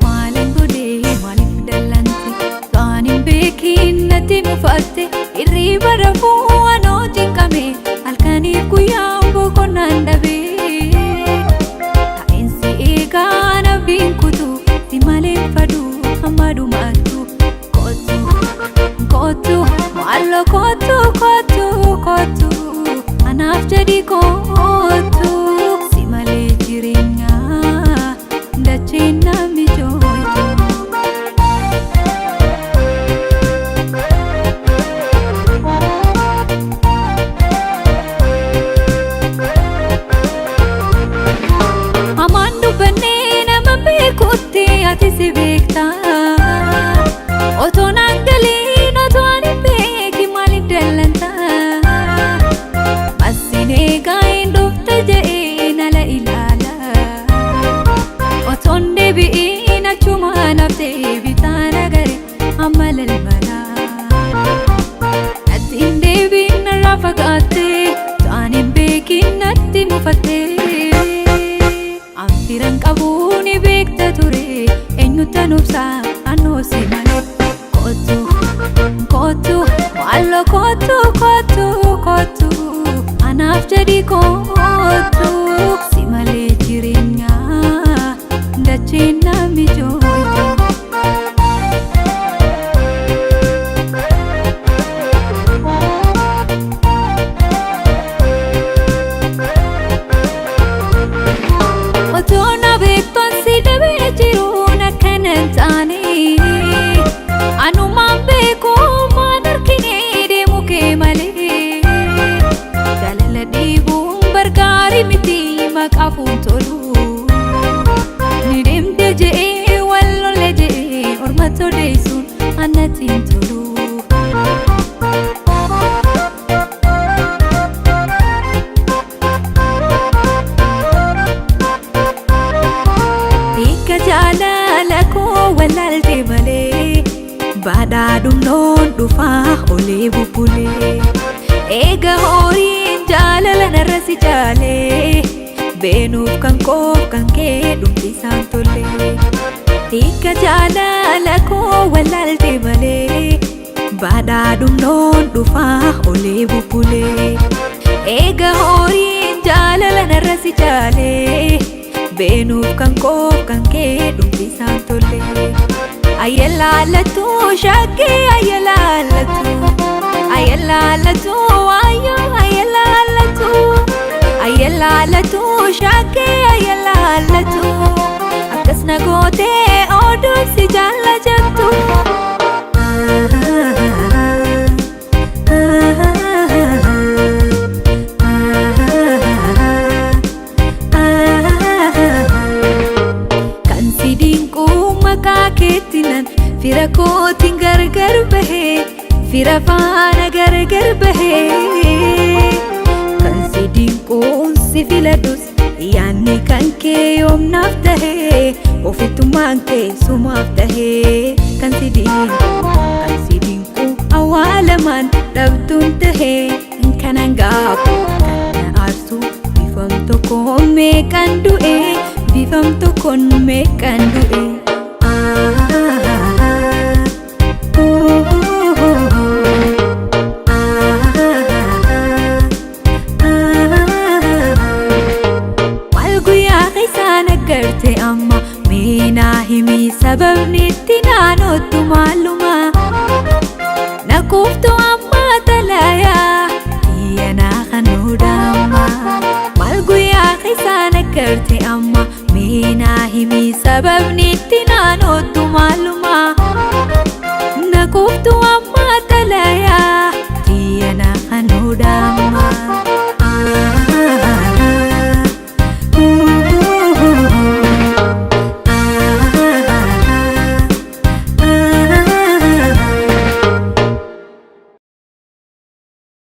Maaliin godhee maaliif dallante Waan hin beekin natti mufatte Hirriba rafuu anoo cinqame Halkaniif guyyaa boqonnaan dhabe Taa'insi eegaa nabdiin kutu Si malee faduu hamma dhumaattu Kootu kootu maaloo kootu kootu kootu Anaaf jedhi kootu Si malee jireenyaa dacheen namni jooytu. Hamaan dubbannee nama beekutti ati si beekta. Otoo naan galiin otoo ani beeki maaliif dallanta? Masin eegaa hin dhufte je'ee nala ilaala. Otoon deebi'iin achumaan haftee bitaan agare amma lalmala. Natti hin deebiin narraa fagaattee ta'an hin beekin natti mufattee. Anfiran qabu ni beekta ture eenyutti obsaa annoo si malee. Kootu kootu maaloo kootu kootu kootu anaaf jedhi kootu si malee jireenyaa dacheen namni jooytu. Otoo na beektoon si dhabee jiruun akkana hin taane Anumaan beeku maan argine deemu kee malee Jaalala dhiibuun bargaarii miti maqaafuun tolu Ni deemte je'ee wal lolle je'ee ormatti odeessuun annatti hin tolu. Hiika jaalala koo wallaalte malee badhaadhumnoon dhufaa olee bubbulee. Eega horiin jaalala narra si caalee beenuuf kan koof kan kee dhumti isaan tolee. Hiika jaalala koo wallaalte malee badhaadhumnoon dhufaa olee bubbulee. Eega horiin jaalala narra si caalee beenuuf kan koof kan kee dhumti isaan tolee. Ayyalaalatu shakkii ayyalaalatu ayyalaalatu waayoo ayyalaalatu ayyalaalatu shakkii ayyalaalatu akkas na gootee oduun si jaalla jettu. Kan si dinquu maqaa keetti nan fira kootiin gargar bahee fira faana gargar bahee. Kan si dinquun si filadhus yaadni kan kee yoomnaaf tahee ofittummaan kee sumaaf tahee. Kan si dinquu kan si dinquu awwaalamaan dhabduun tahee kanan gaafu kan na aarsu bifam tokkoon meeqan du'e bifam tokkoon meeqan du'e. Maal guyyaa keessaan aggarte amma meenaa himi sababni itti naanottu maaluma Nakuuftu amma talayaa iyyanaa kanuudhaama Maal guyyaa keessaan aggarte amma meenaa himi sababni itti naanottu maaluma